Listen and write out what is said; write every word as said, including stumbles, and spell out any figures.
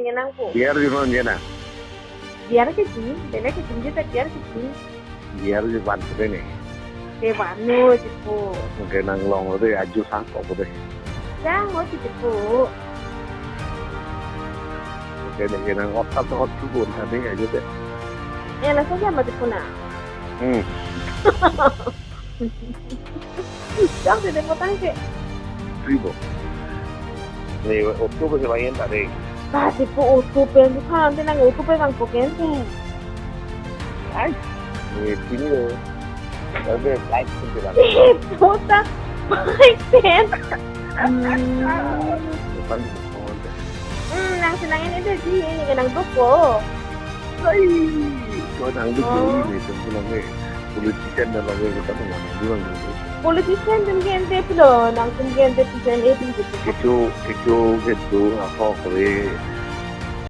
Ngenang po. Biar di non jena. Biar ke ji, bela ke ji ta biar ke ji. Biar di ban ke ne. Ke ban no ji po. Ke nang long de aju sang ko de. Jang mo ji po. Ke ne ke nang otak to tu bon ta de aju de. Ya la saja mati po na. Hmm. Jang de mo tang ke. Tribo. Ne auto ke bayan ta de. Ba ji po auto pen, di phan te nang auto pen bang po ken te. Ai. Ne sini lo. Ada like pun tidak. Eh, puta. Bike pen. Hmm. Bukan. Hmm, nang senang ini deh ji, ini ke nang doko. Ai, ko nang doko ini, tentu lagi politician dan lagi kita tuh nang bilang gitu. Politician tum ke ente pulo, nang tum ke ente P C M A tum ke. Kecho, kecho, kecho, apa kore.